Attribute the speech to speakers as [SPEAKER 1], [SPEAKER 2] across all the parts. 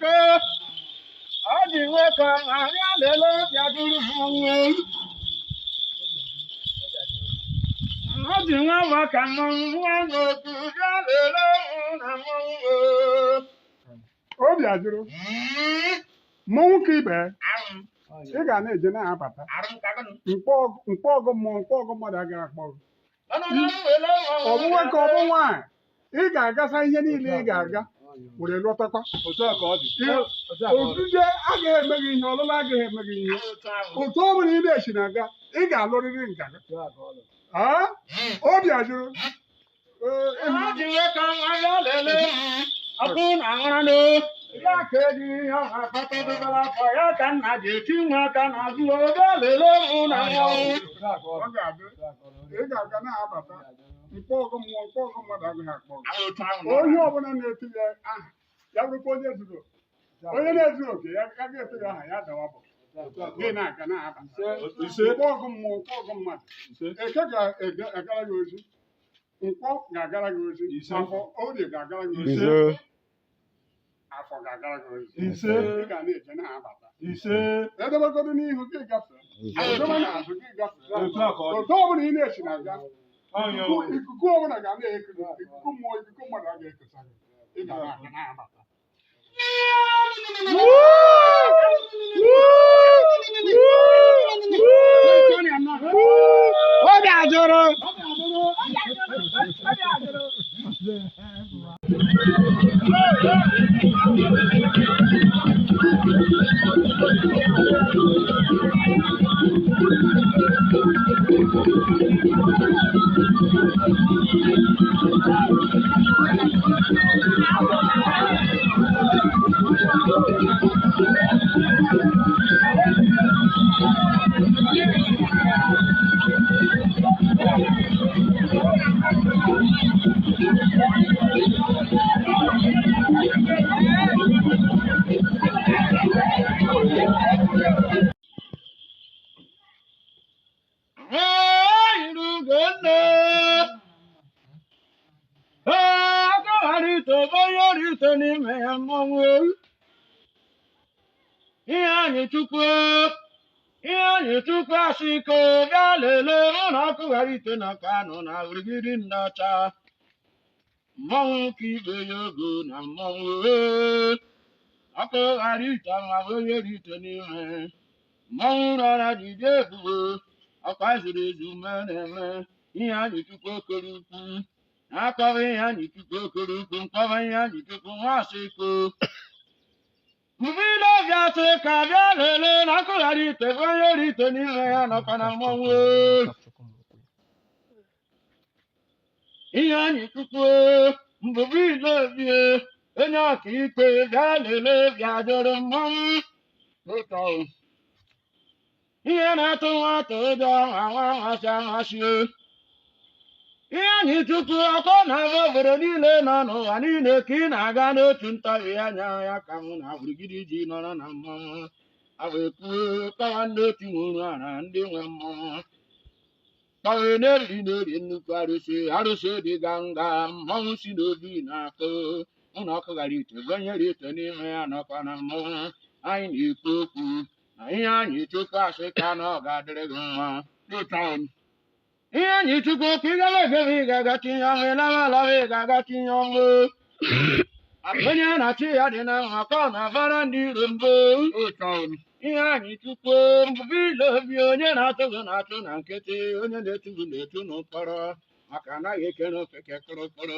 [SPEAKER 1] ike. Ọ dị nwoke ọma bịa lelee bịa duru mmọnwụ. Ọ dị nwa maka mmọnwụ nwa n'otu bịa lelee mụ na mmọnwụ.
[SPEAKER 2] Obi ajụrụ mmọnwụ ka ibe ị ga na-eje na-abata mkpọ ọgụ mmụọ mkpọ ọgụ mmadụ agaghị akpọ gị. Ọ bụ nwoke ọ bụ nwaanyị, ị ga-agasa ihe niile ị ga-aga were lọtakwa.
[SPEAKER 3] Otu a ka ọ dị. Otu a ka ọ dị.
[SPEAKER 2] Ojije agaghị eme gị ihe, ọlụlụ agaghị eme gị ihe. Otu ọ bụla ị na-esi na-aga, ị ga-alụrịrị nka gị.
[SPEAKER 3] Otu a ka ọ dị.
[SPEAKER 2] Aa, obi ajụrụ. Ee,
[SPEAKER 1] Ọ dị nwoke ọma bịa lelee ọkụ na aṅara n'o. Ya ka eji ihe ọha akpata dọbara afọ ya ka nna ji eti nwa aka n'azụ o bịa lelee mụ na mmọnwụ.
[SPEAKER 3] Otu a ka ọ
[SPEAKER 2] ọ
[SPEAKER 3] dị.
[SPEAKER 2] ga-adị,
[SPEAKER 3] Otu a ka ọ dị.
[SPEAKER 2] ị ga-aga na-abata mkpọ ọgụ mmụọ mkpọ ọgụ mmadụ agaghị akpọ gị. Onye ọbụla na-eti ya aha ya bụrụkwa onye zuru oke, onye na-ezu oke ya ga-eti ya aha ya dawa bụ gị na-aga na-abata
[SPEAKER 3] Ise.
[SPEAKER 2] mkpọ ọgụ mmụọ mkpọ ọgụ mmadụ.
[SPEAKER 3] Ise.
[SPEAKER 2] Eke ga-agara gị ozi, nkwọ ga-agara gị ozi,
[SPEAKER 3] Ise.
[SPEAKER 2] afọ orie ga-agara gị ozi,
[SPEAKER 3] Ise.
[SPEAKER 2] afọ ga-agara gị ozi.
[SPEAKER 3] Ise.
[SPEAKER 2] Ị ga na-eje na-abata,
[SPEAKER 3] Ise.
[SPEAKER 2] edebegodo n'ihu gị gafee, edobe n'azụ gị gafee.
[SPEAKER 3] Otu a ka ọ dị.
[SPEAKER 2] Otu ọbụla ị na-esi na-aga,
[SPEAKER 3] Ọnya
[SPEAKER 2] ikuku
[SPEAKER 3] o.
[SPEAKER 2] ikuku ọbụla ga na-eku gị, ikuku mmụọ ikuku mmadụ a ga-ekesa gị, ị ga na-aga na-abata.
[SPEAKER 1] Obi ajụrụ. Ee, aka ghara ite ebe onye ọrụ ite n'ime ya mmọnwụ. Ihe anyị chukwu, ihe anyị chukwu asị ike bịa lelee mụ na ọkụ ghara ite na kanụ na origiri ndị ọcha. Mmọnwụ ka ibe ya ogo na mmọnwụ ee. Ọkụ ghara ite ma onye ọrụ ite n'ime. Mmọnwụ rọra jide ebube, ọkwa zuru ezu mere eme. Ihe anyị chukwu okoro ukwu. Akọwa ihe anyị chukwu okoro ukwu, nkọwa ihe anyị chukwu nwa asị iko. Mgbe ile ọbịa sị ka bịa lelee na ọkụ ghara ite bụ onye ri ite n'ime ya nọkwa na mmọnwụ. Ihe anyị chukwu mbụbụ ile obi onye ọka ikpe bịa lelee bịa jụrụ mmọnwụ. Ụtọ o. Ihe na-atụ nwata ụjọ anwa amasị amasị o. Ihe anyị chukwu ọkọ na-abụ obodo niile nọ n'ụwa niile ka ị na-aga n'otu ntabi anya ya ka mụ na gburugburu ji nọrọ na mmọnwụ. Abụ ekwu kọwa ndị otu nwụrụ ara ndị nwe mmọnwụ. Kọwa na-eri na-eri nnukwu arụsị arụsị dị ganga mmọnwụ si n'obi na-akụ. Ụlọ ọkụ ghara ite gonyere ite n'ime ya nọkwa na mmọnwụ. Anyị na-ekwu okwu na ihe anyị chukwu asị ka na ọ ga-adịrị gị mma. Ihe anyị chukwu ka ị gawa egebe ị ga-aga tinye ọnwụ, ịlawa alawa ị ga-aga tinye ọnwụ. Onye na-achị ya dị na mma ka ọ na-abara ndị iro mbụ. Ihe anyị chukwu mbụbụ ile obi onye na-atụ gị na-atụ na nkịtị, onye na-etu gị na-etu n'ụkpọrọ. Maka anaghị ekere ofeke kụrụkụrụ.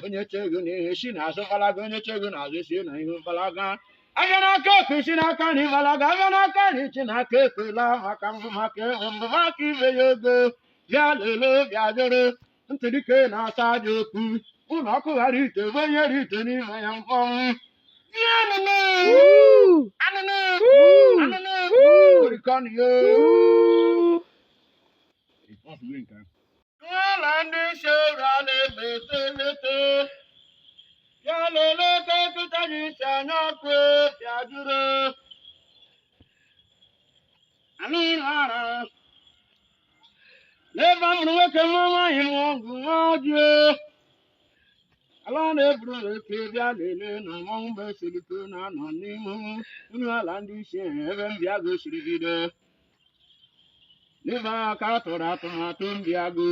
[SPEAKER 1] Onye che gị n'ihu si n'azụ gbalaga, onye che gị n'azụ si na ihu gbalaga. Abịa n'aka ekpe si n'aka nri gbalaga, abịa n'aka nri si n'aka ekpe laa maka mbụ maka ịhụ mbụ maka ibe ya ego. Bịa lelee bịa jụrụ ntụlike na-asa aja okwu. Ụlọ ọkụ ghara ite bụ onye ri ite n'ime ya mkpọnwụ. Ihe anụnụ anụnụ anụnụ orikọnụ ya. Ụlọ ndị sora na-emete lete. Bịa lelee ka nkịta ji si anya ọkụ bịa jụrụ. Anụ ara. N'ebe a mụrụ nwoke mụọ nwaanyị mụọ ọgwụ nwa ọjị. Ala na-eburu eke bịa lelee na mmọnwụ mgbe selite na-anọ n'ihu nnu ala ndị isi ebe mbịagụ siri bido. N'ebe aka tụrụ atụmatụ mbịagụ.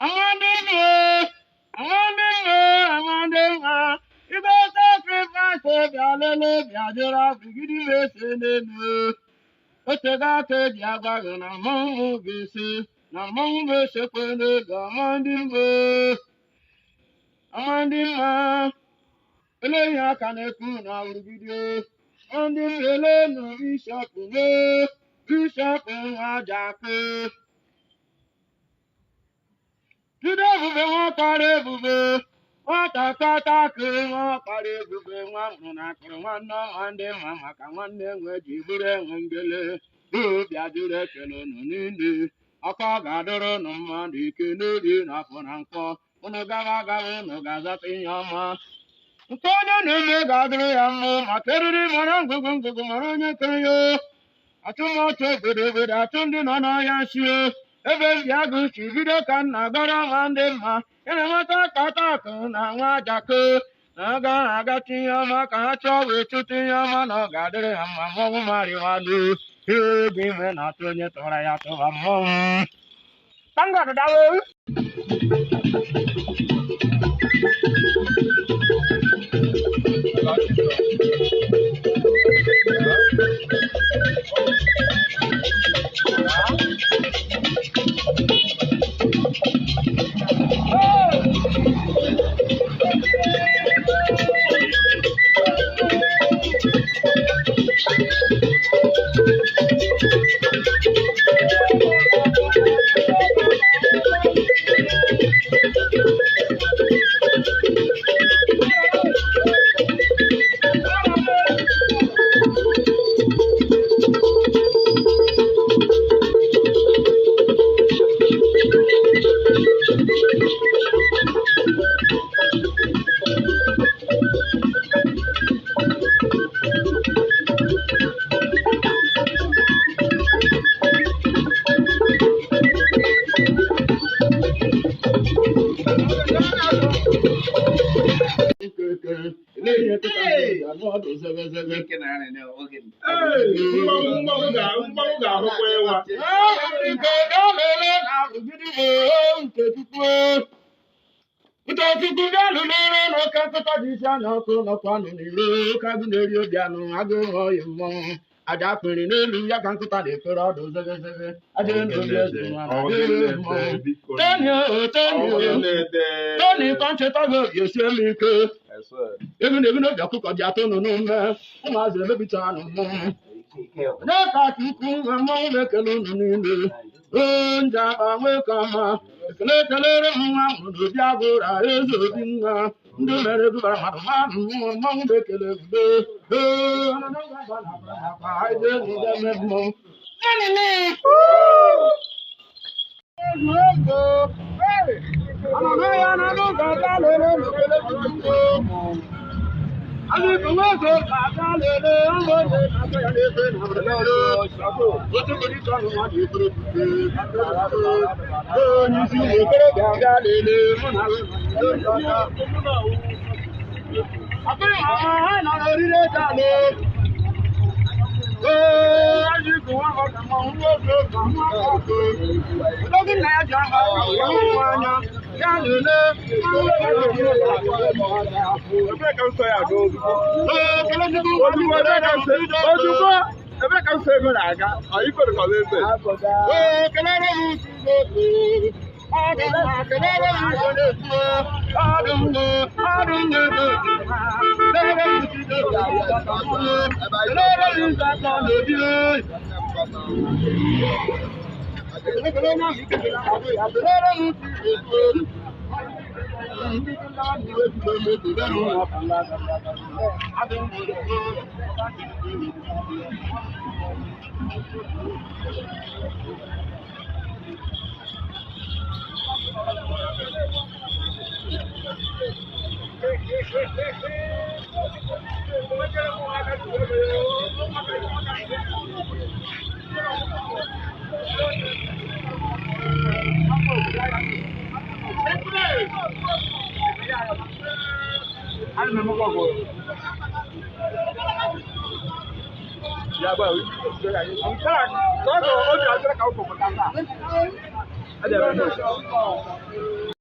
[SPEAKER 1] Amandinwe, amandinwe, amandinwe, ibe sacrifice bịa lelee bịa jụrụ afụgide mese n'elu. Otego aka eji agwa gị na mmọnwụ ga-esi na mmọnwụ mesekwe n'elu amandinwe. Amandinwe, eleghị aka na-ekwu na awụrụgide. Amandinwe elenu bishọp mee, bishọp nwa jakpe. Jide ebube nwa kpara ebube, nwata kpata akụ nwa kpara ebube nwa mụrụ na akụrụ nwanne ọma ndị mma maka nwanne enwe ji bụrụ enwe ngele. Obi ajụrụ ekele unu niile, ọkọ ga-adịrị unu mmadụ ike n'orie na afọ na nkwọ. Unu gaba agaba unu ga-azata ihe ọma. Nke onye na-eme ga-adịrị ya mma maka eriri mara ngwugwu ngwugwu mara onye kere ya. Atụmatụ obodo obodo atụ ndị nọ n'ọhịa nsie. Ebe mbịagụ si bido ka nna gara nwa ndị mma ya na nwata kpata akụ na nwa jako na aga agacha ihe ọma ka ha chọọ wee chụta ihe ọma na ọ ga-adịrị ha mma mmọnwụ marịwanụ egwu ime na-atụ onye tụra ya tụba mmọnwụ. Tangadadawo.
[SPEAKER 2] Mmanwụ ga-ahụkwa ịwa.
[SPEAKER 1] Ụtọchukwu bịalụ n'ire n'oke nkụta dị isi anya ọkụ nọkwa nụ n'iro ka agụ na-eri obi anụ agụ ọyị mmọnwụ aja akpịrị n'elu ya ka nkụta na-ekpere ọdụ zegezege aja elu obi eze nwa na adịrị mmọnwụ. Tony o Tony o Tony kọncheta gị obi esie m ike egu na egu n'obi ọkụkọ ji atụ nụ n'ume ụmụazị emebicha anụ mmọnwụ. Onye ka Chukwu nwe mmọnwụ na-ekele unu niile nje akpa nwoke ọma ekele ekelere m nwa mụrụ n'obi agụra eze obi nwa ndị mere egwu bara mmadụ mmadụ mmụọ mmọnwụ na-ekele egwude
[SPEAKER 2] Ebee ka nsọ ya aga ozugbo? Ozugbo ebee ka nsọ ozugbo ebee ka nsọ ego na-aga? Ọ ikwere ka ọ bụ ebe?
[SPEAKER 3] Ana m emekwa ọgụ. Ya bụ,
[SPEAKER 2] Nke a ka ọ obi ajụrụ ka ọ kpọpụta taa.
[SPEAKER 3] adịghị m eme.